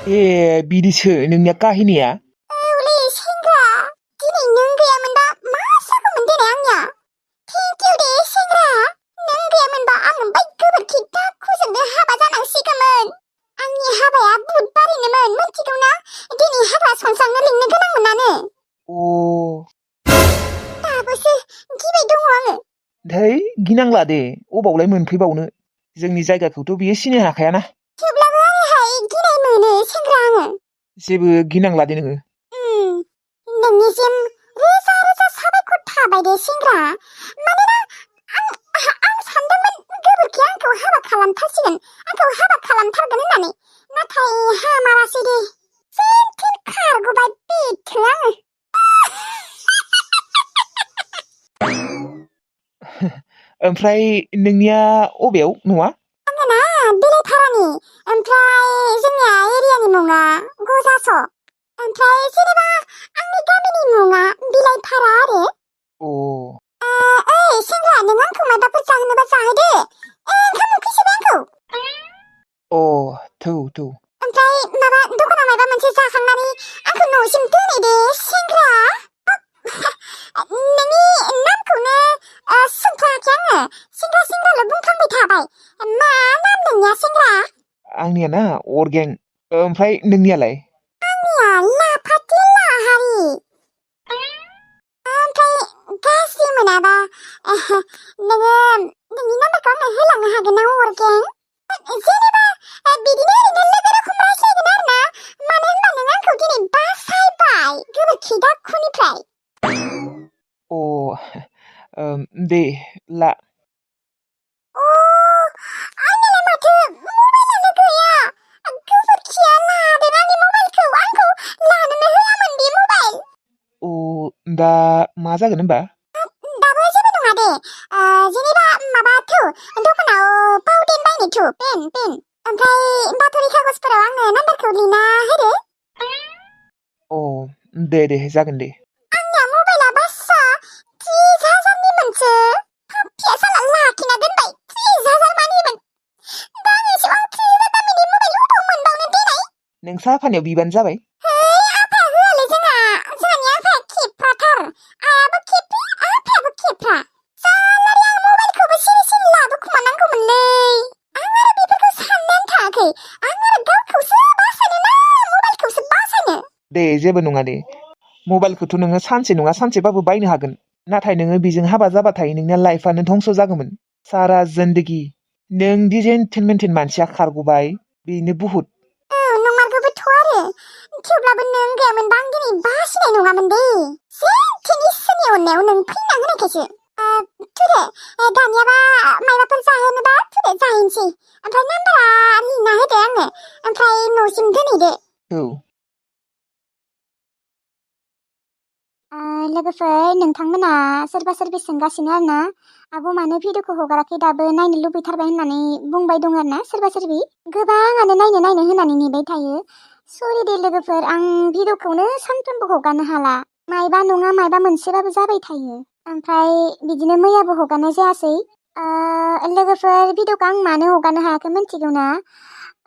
ए बिदिसो नोंनिया काहिनिया। औलै सेंग्रा, दिनै नों गैयामोनबा मा जागौमोन दिनै आंनिया? थेंक इउ दे सेंग्रा, नों गैयामोनबा आं बै गोबोरखि दाखुजोंनो हाबा जानांसिगौमोन। आंनि हाबाया बुधबारैनोमोन, मिथिगौ ना? दिनै हाबा सनस्रांनो लिंनो गोनांमोनानो। दाबोसो गिबाय दङ आङो। धै गिनांला दे, अबावलाय मोनफैबावनो, जोंनि जायगाखौथ' बियो सिनाय हाखायाना। थेवब्लाबो आंहाय गिनाय मोनो सेंग्रा आङो। जेबो गिनांला दे नोङो। नोंनिसिम रोजा रोजा साबायखर थाबाय दे सेंग्रा, मानोना आं सानदोंमोन गोबोरखिया आंखौ हाबा खालामथारसिगोन, आंखौ हाबा खालामथारगोन होननानै, नाथाय हामारासै दे, जेन थेन खारग'बाय बेथो आङो। ओमफ्राय नोंनिया अबेयाव न'आ? आंना बिलाइपारानि, ओमफ्राय जोंनिया एरियानि मुङा गजास', ओमफ्राय जेनेबा आंनि गामिनि मुङा बिलाइपारा आरो। ओइ सेंग्रा, नों आंखौ माबाफोर जाहोनोबा जाहोदो। ओंखाम उखैसोबाय आंखौ। थौ। ओमफ्राय माबा दखानाव माबा मोनसे जाखांनानै आंखौ न'सिम दोनै दे सेंग्रा। नोंनि नामखौनो सोंफ्लाङाखै आङो, सेंग्राल' बुंफ्लांबाय थाबाय। मा नाम नोंनिया सेंग्रा? आंनिया ना अरगें। ओमफ्राय नोंनियालाय? आंनिया लाफाथि लाहारि। ओमफ्राय गाज्रि मोनाबा नोङो नोंनि नाम्बारखौ आंनो होलांनो हागोन ना अरगें? जेनेबा बिदिनो ओरैनो लोगो रखम रायज्लायगोन आरो ना, मानो होनबा नों आंखौ दिनै बासायबाय गोबोरखि दाखुनिफ्राय। दे ला। आंनालाय माथो मबाइलानो गैया। गोबोरखिया लादों आंनि मबाइलखौ, आंखौ लानोनो होआमोन बे मबाइल। दा मा जागोन होनबा? दाबो जेबो नङा दे, जेनेबा माबाथौ दखानाव पाउडेर बायनो थौ, पेन, ओमफ्राय बातरि कागजफोराव आंनो नाम्बारखौ लिरना होदो। दे जागोन दे। आंनिया मबाइला बासा 30,000नि मोनसो, पाप्पिया साला लाखिना दोनबाय 30,000 मानिमोन। दा आं एसेबां 30,000 दामिनि मबाइल अबाव मोनबावनो देनाय? नोंसा आफानियाव बिबानो जाबाय। आफाया होआलै जोंहानि आफाया खेफ्राथार, आइयाबो खेफ्रा, आफायाबो खेफ्रा। सालारि आं मबाइलखौबो सिरि लाबोखुमानांगौमोनलै। आं आरो बेफोरखौ साननायानो थाङाखै, आं आरो गावखौसो बासायनो ना मबाइलखौसो बासायनो? दे जेबो नङा दे, मबाइलखौथ' नोङो सानसे नङा सानसेबाबो बायनो हागोन, नाथाय नोङो बेजों हाबा जाबाथाय नोंनिया लाइफआनो धंस जागौमोन, सारा जिन्दगि। नों दि जेन मानसिया खारग'बाय बेनो बुहुत। नंमारगौबोथ' आरो, थेवब्लाबो नों गैयामोनबा आं दिनै बासिनाय नङामोन दे, जेन इसोरनि अननायाव नों फैना होनायखायसो। थुदे, दानियाबा मायबाफोर जाहोनोबा थुदे जाहैनोसै, ओमफ्राय नाम्बारा लिरना होदो आंनो, ओमफ्राय न'सिम दोनहैदो। लोगोफोर, नोंथांमोना सोरबा सोरबि सोंगासिनो आरो ना, आब' मानो भिडिअखौ हगाराखै दाबो, नायनो लुबैथारबाय होननानै बुंबाय दं आरो ना सोरबा सोरबि, गोबाङानो नायनो होननानै नेबाय थायो। सरि दे लोगोफोर, आं भिडिअखौनो सानफ्रोमबो हगारनो हाला, मायबा नङा मायबा मोनसेबाबो जाबाय थायो, ओमफ्राय बिदिनो मैयाबो हगारनाय जायासै। लोगोफोर, भिडिअखौ आं मानो हगारनो हायाखै मिथिगौ ना?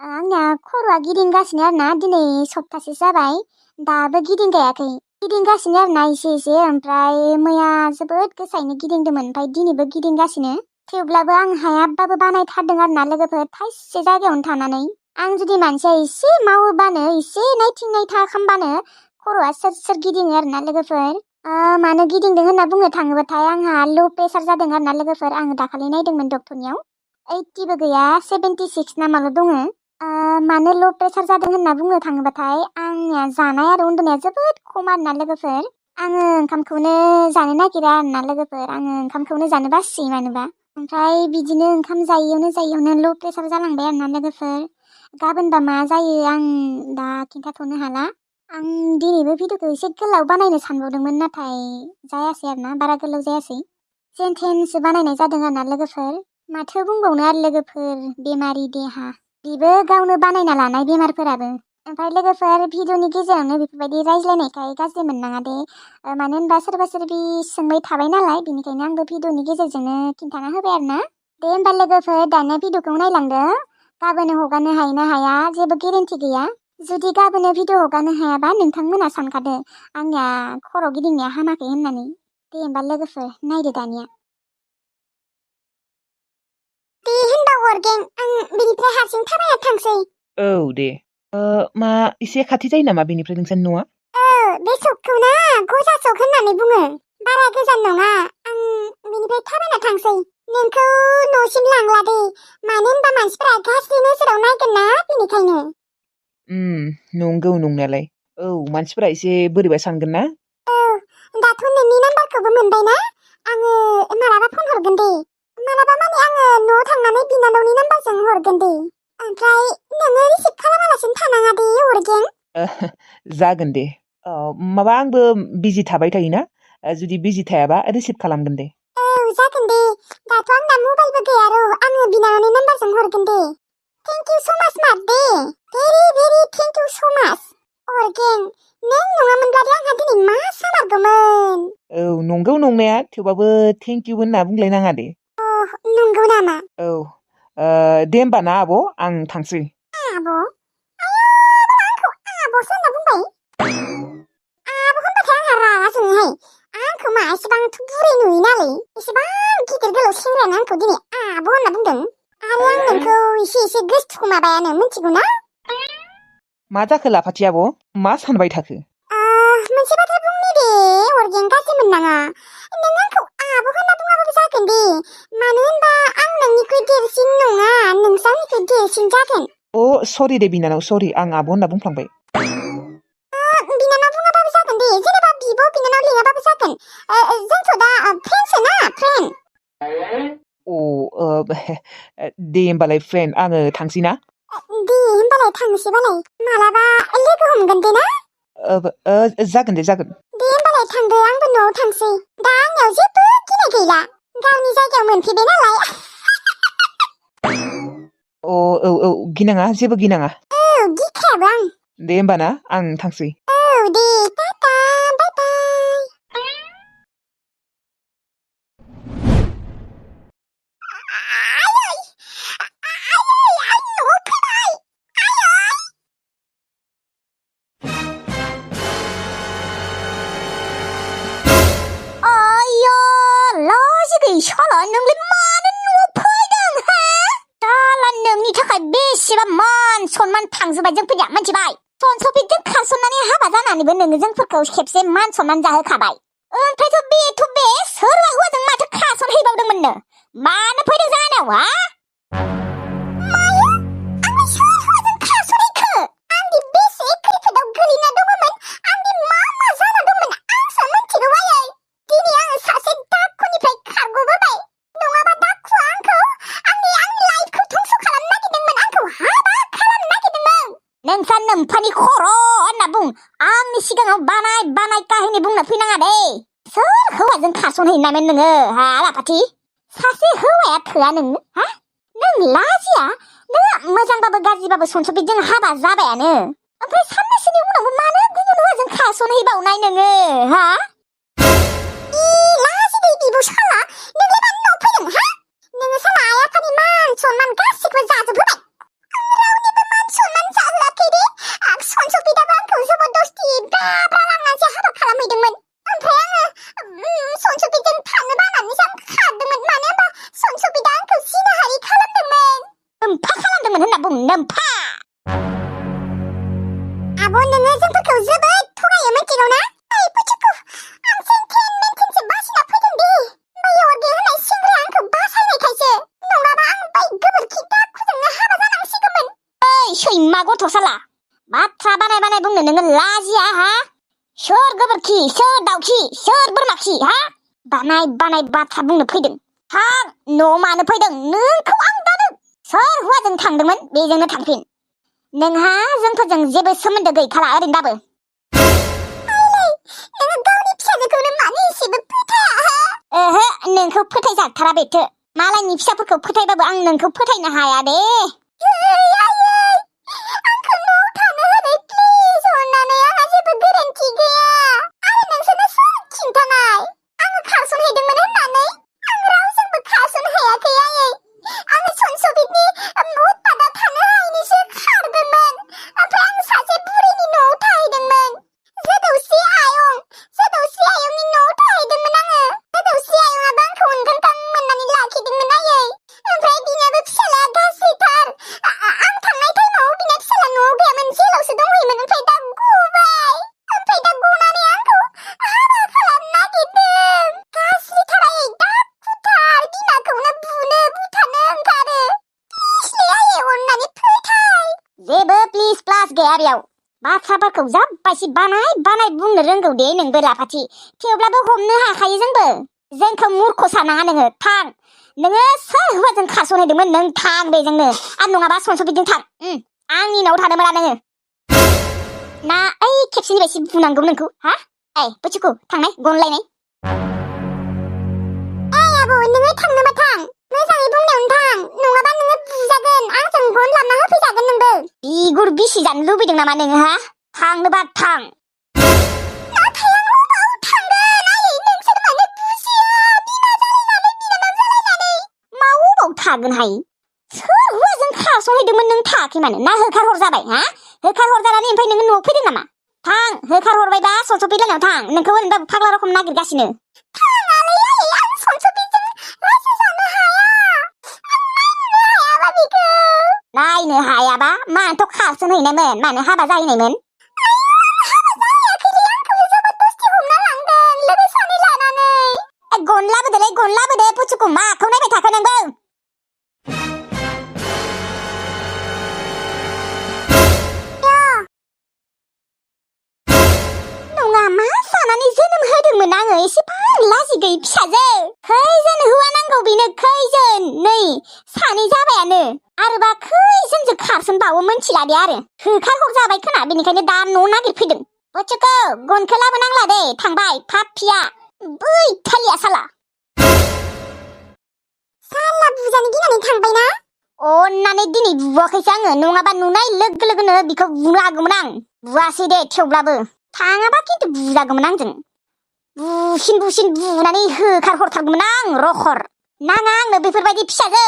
आंनिया खर'आ गिदिंगासिनो आरो ना, दिनै सप्तासे जाबाय, दाबो गिदिंगायाखै, गिदिंगासिनो आरो ना एसे, ओमफ्राय मैया जोबोद गोसायैनो गिदिंदोंमोन, ओमफ्राय दिनैबो गिदिंगासिनो। थेवब्लाबो आं हायाबाबो बानायथारदों आरो ना लोगोफोर, थाइसे जायगायावनो थानानै। आं जुदि मानसिया एसे मावोबानो, एसे नायथिं नायथा खालामबानो खर'आ सोर गिदिङो आरो ना लोगोफोर। मानो गिदिंदों होनना बुंनो थाङोबाथाय आंहा ल' प्रेसार जादों आरो ना लोगोफोर, आङो दाखालि नायदोंमोन डक्टरनियाव, 80बो गैया, 76 नामाल' दङ। मानो ल' प्रेसार जादों होनना बुंनो थाङोबाथाय आंनिया जानाय आरो उन्दुनाया जोबोद खम आरो ना लोगोफोर, आङो ओंखामखौनो जानो नागिरा आरो ना लोगोफोर, आङो ओंखामखौनो जानो बासियो मानोबा, ओमफ्राय बिदिनो ओंखाम जायैयावनो ल' प्रेसार जालांबाय आरो ना लोगोफोर। गाबोनबा मा जायो आं दा खिन्थाथ'नो हाला। आं दिनैबो भिडिअखौ एसे गोलाव बानायनो सानबावदोंमोन, नाथाय जायासै आरो ना, बारा गोलाव जायासै, जेनथेनसो बानायनाय जादों आरो ना लोगोफोर। माथो बुंबावनो आरो लोगोफोर, बेमारि देहा, बेबो गावनो बानायना लानाय बेमारफोराबो। ओमफ्राय लोगोफोर, भिडिअनि गेजेरावनो बेफोरबायदि रायज्लायनायखाय गाज्रि मोननाङा दे, मानो होनबा सोरबा सोरबि सोंबाय थाबाय नालाय, बेनिखायनो आंबो भिडिअनि गेजेरजोंनो खिन्थाना होबाय आरो ना। दे होमबा लोगोफोर, दानिया भिडिअखौ नायलांदो, गाबोन हगारनो हायो ना हाया जेबो गेरेन्टि गैया, जुदि गाबोनो भिडिअ हगारनो हायाबा नोंथांमोना सानखादो आंनिया खर' गिदिंनाया हामाखै होननानै। दे होमबा लोगोफोर नायदो दानिया। दे होनबा अरगें आं बेनिफ्राय हारसिं थाबायना थांसै। औ दे। मा एसे खाथि जायो नामा बेनिफ्राय नोंसानि न'आ? बे सकखौ ना गजा सक होननानै बुङो। बारा गोजान नङा। आं बेनिफ्राय थाबायना थांसै। नोंखौ न'सिम लांला दे। मानो होनबा मानसिफोरा गाज्रि नोजोराव नायगोन ना बेनिखायनो। नंगौ नंनायालाय। औ मानसिफोरा एसे बोरैबा सानगोन ना? औ दाथ' नोंनि नाम्बारखौबो मोनबाय ना? आङो मालाबा फन हरगोन दे। मालाबा माने आङो न'आव थांनानै बिनानावनि नाम्बारजों हरगोन दे। ओमफ्राय नोङो रिसिभ खालामालासिनो थानाङा दे अरगें। जागोन दे। माबा आंबो बिजि थाबाय थायोना। जुदि बिजि थायाबा रिसिभ खालामगोन दे। औ जागोन दे। दाथ' आंना मबाइलबो गैया र'। आङो बिनानावनि नाम्बारजों हरगोन दे। थेंक इउ स' माच मादै। भेरि भेरि थेंक इउ स' माच। अरगें नों नङामोनब्लालाय आंहा दिनै मा जामारगौमोन। औ नंगौ नंनाया, थेवबाबो थेंक इउ होनना बुंलायनाङा दे। नंगौ नामा? औ दे होमबा ना आब' आं थांसै। आब'? आंखौ आब'सो होनना बुंबाय? आब' होनबाथाय आंहा रागा जोङोहाय। आंखौ मा एसेबांथ' बुरै नुयो नालाय। एसेबां गिदिर गोलाव सेंग्रायानो आंखौ दिनै आब' होनना बुंदों। आरो आं नोंखौ एसे गोसथोखौ माबायानो मिथिगौ ना? मा जाखो लाफाथि आब'? मा सानबाय थाखो? मोनसे बाथ्रा बुंनि दे अरगें, गाज्रि मोननाङा। नों आंखौ आब' होनना बुङाबाबो जागोन दे। मानो होनबा आं नोंनिख्रुइ देरसिन नङा। नोंसो आंनिख्रुइ देरसिन जागोन। सरि दे बिनानाव, सरि आं आब' होनना बुंफ्लांबाय। बिनानाव बुङाबाबो जागोन दे। जेनेबा बिब' बिनानाव लिङाबाबो जागोन। जोंथ' दा फ्रेन्डसो ना, फ्रेन्ड। दे होमबालाय फ्रेन्ड, आङो थांसै ना? दे होमबालाय थांसैबालाय। मालाबा लोगो हमगोन दे ना? जागोन दे जागोन। दे होमबालाय थांदो, आंबो न'आव थांसै। दा आंनियाव जेबो गिनाय गैला। गावनि जायगायाव मोनफैबाय नालाय। औ गिनाङा, जेबो गिनाङा। गिखायाबो आं। दे होमबा ना, आं थांसै। दे टाटा बाय बाय। साला नोंलाय मानो न'आव फैदों हा? साला नोंनि थाखाय बेसेबा मान सनमान थांजोबबाय जोंफोरनिया, मिथिबाय? सनसफिजों खारसननानै हाबा जानानैबो नोङो जोंफोरखौ खेबसे मान सनमान जाहोखाबाय। ओमफ्रायथ' बे सोरबा हौवाजों माथो खारसनहैबावदोंमोननो? मानो फैदों जानाव हा? मायो? आंनि सोर हौवाजों खारसनहैखो? आंदि बेसे खैफोदाव गोलैना दङमोन। आंदि मा जाना दंमोन आंसो मिथिगौ आयै। दिनै आङो सासे दाखुनिफ्राय खारग'बोबाय। नङाबा दाखुआ आंखौ आंनि लाइफखौ धंस' खालामनो नागिरदोंमोन। आंखौ हाबा खालामनो नागिरदोंमोन। नोंसा नोम्फानि खर' होनना बुं। आंनि सिगाङाव बानाय काहिनि बुंनो फैनाङा दे। सोर हौवाजों खारसनहैनायमोन नोङो हा लाफाथि? सासे हौवाया थोआ नोंनो हा? नों लाजिया? नों मोजांबाबो गाज्रिबाबो सनसफिजों हाबा जाबायानो। ओमफ्राय साननैसोनि उनावबो मानो गुबुन हौवाजों खारसनहैबावनाय नोङो हा? लाजिदै बिब' साला, नोंलाय मानो न'आव फैदों हा? नोङो साला आइ आफानि मान सनमान गासिखौबो जाजोबहोबाय। आं रावनिबो मान सनमान जाहोआखै दे। सनसफिदाबो आंखौ जबरदस्ति ब्रा लांनानैसो हाबा खालामहैदोंमोन। ओमफ्राय आङो सनसफिजों थानो बानानैसो आं खारदोंमोन। मानो होनबा सनसफिदा आंखौ जिनाहारि खालामदोंमोन। नोम्फा खालामदोंमोन होनना बुं, नोम्फा। आब' नोङो जोंफोरखौ जोबोद थगायो मिथिगौ ना? ओइ पुचुकु, आं सेन्टिमेन्टसो बासिना फैदों दे। बै अरगें होननाय सेंग्राया आंखौ बासायनायखायसो। नङाबा आं बै गोबोरखि दाखुजोंनो हाबा जानांसिगौमोन। ओइ सैमा गथ' साला, बाथ्रा बानाय बुंनो नोङो लाजिया हा? सोर गोबोरखि, सोर दाउखि, सोर बोरमा खि हा? बानाय बाथ्रा बुंनो फैदों। थां, न'आव मानो फैदों? नोंखौ आं दानो। सोर हौवाजों थांदोंमोन बेजोंनो थांफिन। नोंहा जोंफोरजों जेबो सोमोन्दो गैखाला ओरैनोबाबो। नोङो गावनि फिसाजोखौनो मानो एसेबो फोथाया हा? नोंखौ फोथायजाथारा बेथो। मालायनि फिसाफोरखौ फोथायबाबो आं नोंखौ फोथायनो हाया दे। आंखौ न'आव थानो होनाय प्लिज, अननानै। आंहा जेबो गोरोन्थि गैया। आरो नोंसोरनो सोर खिन्थानाय आङो खारसनहैदोंमोन होननानै? आं रावजोंबो खारसनहैयाखै आयै। आङो सनसफिदनि उतपातआव थानो हायैनिसो खारदोंमोन। ओमफ्राय आं सासे लाजिगायारियाव बाथ्राफोरखौ जाब्बायसि बानाय बुंनो रोंगौ दे नोंबो लाफाथि थेवब्लाबो हमनो हाखायो जोंबो जोंखौ मूर्ख सानाङा नोङो थां नोङो सोर हौवाजों खारस'नहैदोंमोन नों थां बेजोंनो आरो नङाबा सनसबिजों थां आंनि न'आव थानो मोना नोङो ना ओइ खेबसेनि बायदि बुंनांगौ नोंखौ हा ओइ बुथिखु थांनाय गनलायनाय आबौ नोङो थांनोबा थां मोजाङै बुंनायावनो थां नङाबा नोङो बुजागोन आंजों गन लाना होफैजागोन नोंबो बिगुर बिसि जानो लुबैदों नामा नोङो हा थांनोबा थां नाथाय आं अबाव थांगोन आयै नोंसोर मानो बुजिया बिमा जालायनानै बिनानाव जालायनानै मा अबाव थागोनहाय सोर हौवाजों खारस'हैदोंमोन नों थायाखै मानो ना होखारहर जाबाय हा होखारहर जानानै ओमफ्राय नोङो न'आव फैदों नामा थां होखारहरबायबा सनसबि लायनायाव थां नोंखौ ओरैनोबाबो फाग्ला रखम नागिरगासिनो थाङालै आयै आं सनसबिजों रायजो जानो हाया नायनो हायाबा मानोथ' खारस'नहैनायमोन मानो हाबा जाहैनायमोन गन लाबोदोलै गन लाबोदो पुचुखौ माखौ नायबाय थाखो नोंबो नङा मा जानानै जोनोम होदोंमोन आङो एसेबां लाजि गैयि फिसाजो खैजोन हौवा नांगौ बेनो खैजोन नै सानै जाबायानो आरोबा खैजोनसो खारसनबावो मोनथिला दे आरो होखारहरजाबाय खोना बेनिखायनो दा न' नागिरफैदों पुचुखौ गनखौ लाबोनांला दे थांबाय पापिया बै थालिया साला बुजानो गिनानै थांबायना अन्नानै दिनै बुवाखैसो आङो नङाबा नुनाय लोगो लोगोनो बिखौ बुनो हागौमोन आं बुवासै दे थेवब्लाबो थाङाबा खिन्थु बुजागौमोन आंजों बुसिन बुनानै होखारहरथारगौमोन आं रखर नाङा आंनो बेफोरबायदि फिसाजो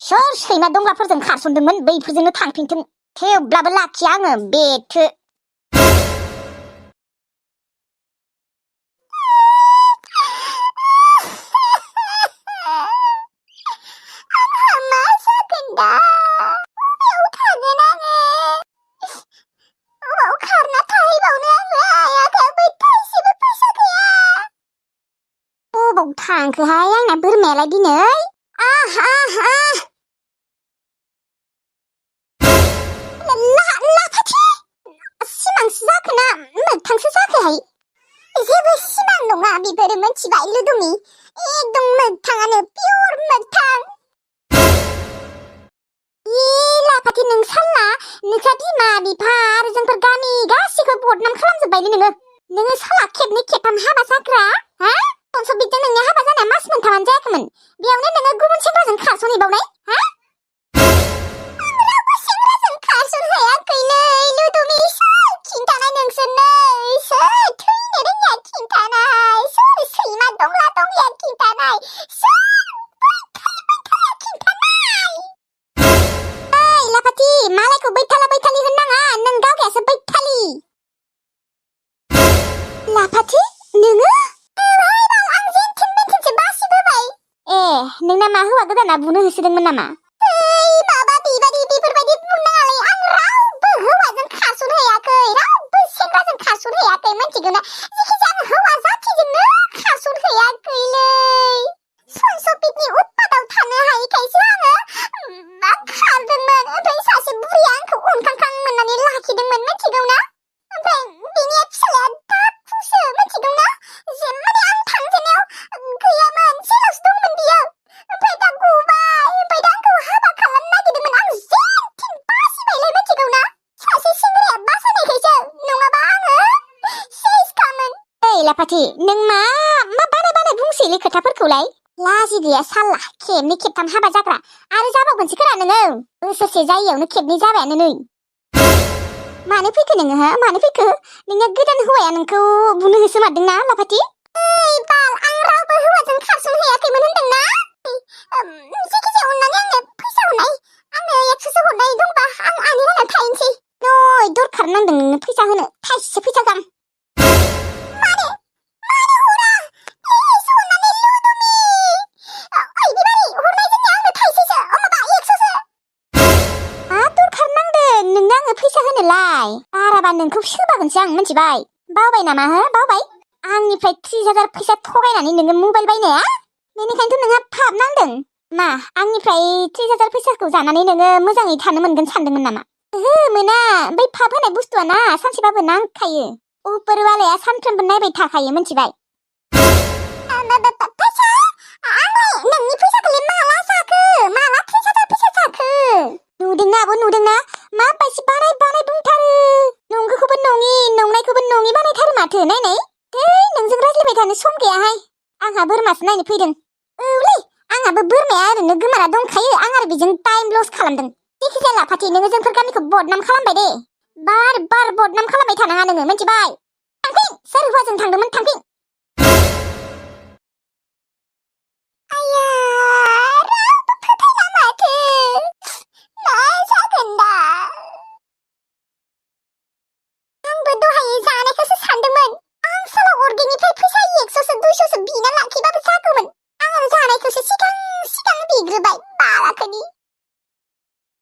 सोर सैमा दंग्राफोरजों खारसनदोंमोन बैफोरजोंनो थांफिनथों थेवब्लाबो लाखिया आङो बेथो थांखोहाय आंना बोरमायालाय दिनै लाफाथि सिमांसो जाखोना मोगथांसो जाखोहाय जेबो सिमां नङा बेफोरो मोनथिबाय लुदुमि एकदम मोगथाङानो पियर मोगथां लाफाथि नों साल्ला नोंसा बिमा बिफा आरो जोंफोर गामि गासिखौबो बदनाम खालामजोब्बायलै नोङो साला खेबनै खेबथाम हाबा जाग्रा हा सनसबिजों नोंनि हाबा जानाया मास मोनथामानो जायाखैमोन बेयावनो नोङो गुबुन सेंग्राजों खारसनहैबावनाय हा आं रावबो सेंग्राजों खारसनहैयाखैलै लुदुमि सोर खिन्थानाय नोंसोरनो सोर थैनो रोङिया खिन्थानाय सोर सैमा दंला दंलिया खिन्थानाय सोर बैथालिया खिन्थानाय ओइ लाफाथि मालायखौ बैथालि होननाङा नों गावगायासो बैथालि लाफाथि नोङो नोंना मा हौवा गोदाना बुनो होसोदोंमोन नामा माबा बेफोरबायदि बुंनाङालै आं रावबो हौवाजों खारसनहैयाखै रावबो सेंग्राजों खारसनहैयाखै मिथिगौना जिखिजाया आं हौवा जाथिजोंनो खारसनहैयाखैलै सनसबिदनि उत्पाताव थानो हायैखायसो आङो खारदोंमोन ओमफ्राय सासे बुरैया आंखौ अनखांखां मोननानै लाखिदोंमोन मिथिगौना ओमफ्राय बिनि फिसालाया दाखुसो मिथिगौना माने आं थांजेननायाव गैयामोन जेलावसो दंमोन बियो ओमफ्राय दा गबाय ओमफ्राय दा आंखौ हाबा खालामनो नागिरदोंमोन आं जेनथेन बासिबायलै मिथिगौना सासे सेंग्राया बासायनायखायसो नङाबा आङो सेसखामोन ओइ लाफाथि नों मा बानाय बुंसैलै खोथाफोरखौलाय लाजि गैया साल्ला खेबनै खेबथाम हाबा जाग्रा आरो जाबावगोनसो खोना नोङो बोसोरसे जायैयावनो खेबनै जाबायानो नै मानो फैखो नोङो हा मानो फैखो नोंनिया गोदान हौवाया नोंखौ बुनो होसोमारदोंना लाफाथि ओइ बाल आं रावबो हौवाजों खारसनहैयाखैमोन होनदोंना जायखिजाया अननानै आंनो फैसा हरनाय आंनो 100सो हरनाय दंबा आं आनि रानाव थाहैनोसै नै दरखार नांदों नोंनो फैसा होनो थाइसेसो फैसा गाम मानो हरा प्लिज अननानै लुदुमि ओइ बिबारि हरनाय जोंनिया आंनो थाइसेसो माबा 100सो दरखार नांदों नोंनो आङो फैसा होनोलाय बाराबा नोंखौ सोबागोनसो आं मिथिबाय बावबाय नामा हो बावबाय आंनिफ्राय 30,000 फैसा थगायनानै नोङो मबाइल बायनाया बेनिखायनोथ' नोंहा फाब नांदों मा आंनिफ्राय 30,000 फैसाखौ जानानै नोङो मोजाङै थानो मोनगोन सानदोंमोन नामा ओहो मोना बै फाब होनाय बुस्थुआ ना सानसेबाबो नांखायो उपरवालाया सानफ्रोमबो नायबाय थाखायो मिथिबाय फैसा आंलाय नोंनि फैसाखौलाय माला जाखो माला फैसा जाखो नुदोंना आब' नुदोंना माबायदि बानाय बुंथारो नंगौखौबो नङि नंनायखौबो नङि बानायथारो माथो नायनाय नोंजों रायज्लायबाय थानो सम गैयाहाय आंहा बोरमासो नायनो फैदों औलै आंहाबो बोरमाया ओरैनो गोमाना दंखायो आं आरो बेजों टाइम लस खालामदों जेखिजाया लाफाथि नोङो जोंफोर गामिखौ बदनाम खालामबाय दे बार बदनाम खालामबाय थानाङा नोङो मिथिबाय थांफिन सोर हौवाजों थांदोंमोन थांफिन